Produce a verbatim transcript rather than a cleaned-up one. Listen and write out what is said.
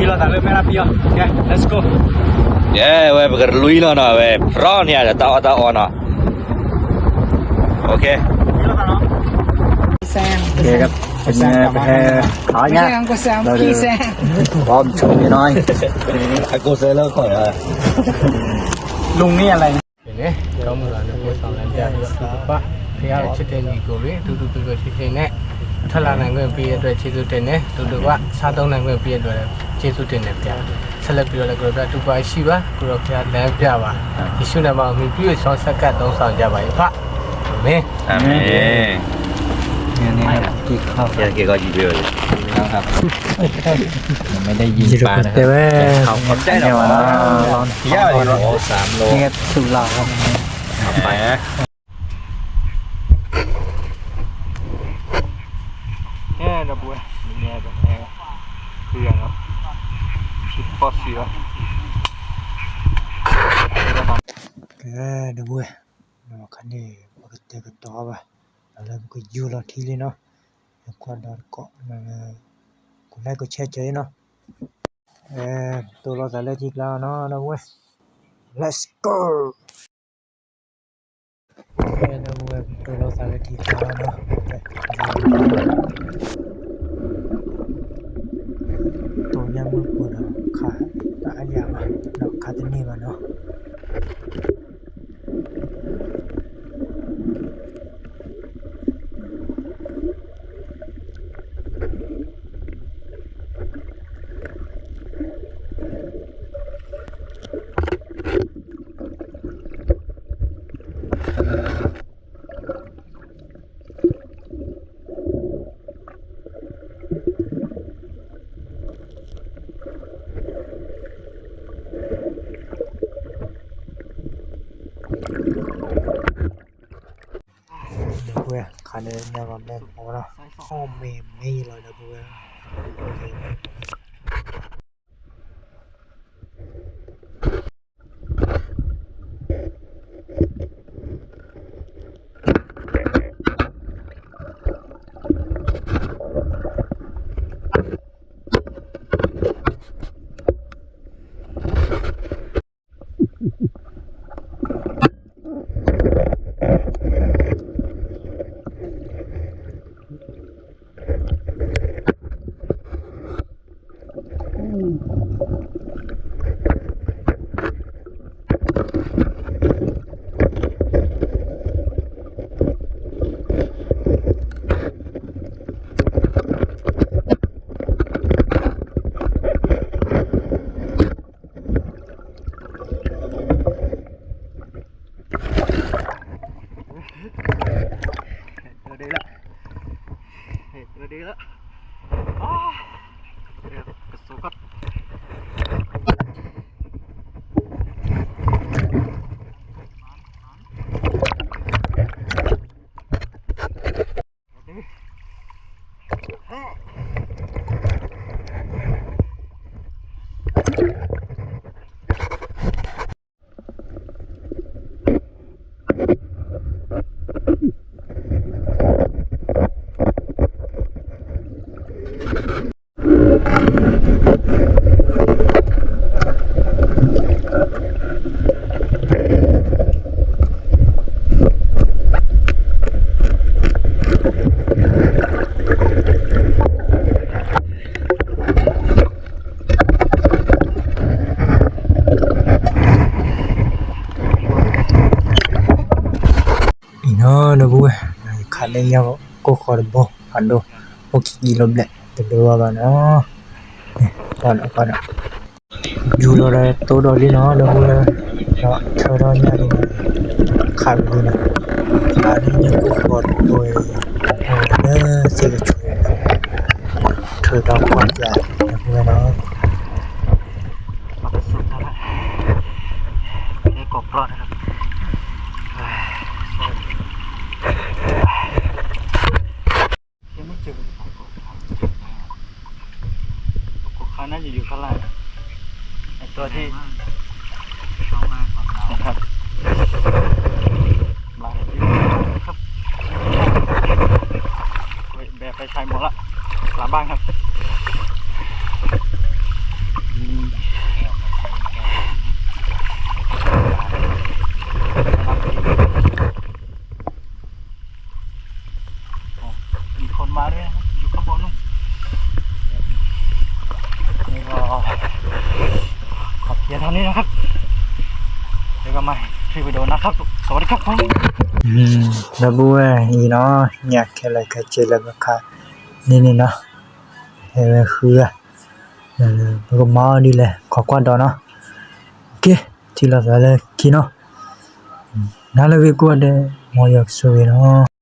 လာတာပဲ မင်းလာပြီးရော။ ကဲ let's go. ကဲ ဝဲ ပကရလွီလောနော် ဝဲ ဖြောင်းနေရတာ တအော်တအော်နော်. โอเค ဆမ် โอเคครับ เป็นไง เป็นไง ขายไง ဆမ် ကိုဆမ် เรา พี่แซม พร้อมชมนิดหน่อย ไอ้กูเซอร์เลิกก่อนเลย ลุงนี่อะไรนะ ဒီနေ့ ကျောင်းမူလာနဲ့ ပို့ဆောင်လိုက်ကြပြီးတော့ တူတူက ဘုရားရဲ့ချစ်တဲ့ညီကိုတွေ တူတူက ချစ်ချစ်နဲ့ ထွက်လာနိုင်ခွင့်ပေးတဲ့အတွက် ကျေးဇူးတင်တယ်။ တူတူက စားသုံးနိုင်ခွင့်ပေးတဲ့အတွက်လည်း ကျေးဇူးတင်တယ် ဘုရား။ ဆက်လက်ပြီးတော့လည်း ကိုယ်တော်ဘုရား တူပါရှိပါ။ ကိုယ်တော်ဘုရား လမ်းပြပါ။ ယေရှုနာမကို မှီပြု၍ ဆောင်ဆက်ကပ် သုံးဆောင်ကြပါ၏။ ဖ အာမင်။ အာမင်။ เนี่ยนะครับ กินข้าว อยากกินก็หยิบไปเลย ครับ ยังไม่ได้ยิงปลานะครับ แต่ว่า เขาขอบใจนะ เนี่ย ว่า ว่า เรา เดี๋ยว เดี๋ยว โอ้ สามโล นี่ก็สุดหล่อครับ เอาไปนะ เนี่ย เดี๋ยวบุ้ย เนี่ย แบบ เนี่ย คืออย่างเนาะ คิดข้อเสีย ကဲ ဒီဝဲ နော် ခါနေ ပကတဲကတော်ပါ အလၢပကယူလော်ထီလံနော် ယခွါဒီးတကိး ကိုယ်လိုက်ကိုယ်ဆဲကဲနော် အဲ တူၢ်လိာ်သးလၢထံကျါနော် ဒီဝဲ let's go. ကဲ ဒီဝဲ တူၢ်လိာ်သးလၢထံကျါနော် တူၢ်ညၣ်မုၢ်ပူၤဒီး ခးတအါယၤဘၣ် ဒီးခးတန့ၢ်ဘၣ်နော် ဒီဝဲ ခါန့ၣ် ညၣ်ကီၤ မ့ၢ်ဖီဒီး အိၣ်မ့ၢ်မ့ၢ်လီၤ ဒီဝဲเออ ได้ละ เออ ได้ละ อ้า เดี๋ยวกระสุนครับ အံၤနီၤ ဒီပုၢ်ဝဲၢ် ခးလၢညါ ကိၢ်ဃီတဘိ ဖးဒိၣ် အိၣ်ခံကံလိဘျဲၣ် တဒိဘၣ်ဘၣ်နီၤ ကီးဒီးကီးဒီး ယူၤလီၤဒီးတိဒီးလံနီၤ ဒီပုၢ်ဝဲၢ် ဒီးထၢထီၣ်ညၣ်လံနီၤ ခးဝံၤလံနီၤ ခးလၢညၣ်ကိၢ်ဃီတဘိ လၢသ့ၣ်ကဆူၣ် ထၢထီၣ်ကွၢ်ပၠး ဒီပုၢ်ဝဲၢ်နီၤ ยังไม่เจอ กบคาน่าจะอยู่ข้างล่าง ไอ้ตัวที่ นะครับ มาที่นี่ครับ แบกไปใช้หมดละ กลับบ้านครับ ครับ สวัสดีครับผม อืม แล้วบุ้ยอีเนาะ เนี่ยแค่อะไรแค่เจอแล้วก็ค่ะ นี่นี่เนาะ เฮ้ยคือ เออ แล้วก็มาดีเลย ขอความดอเนาะ โอเค ที่เราสอนเลย คีเนาะ อืม นั่นเลย ก็ได้ มอยากสวยเนาะ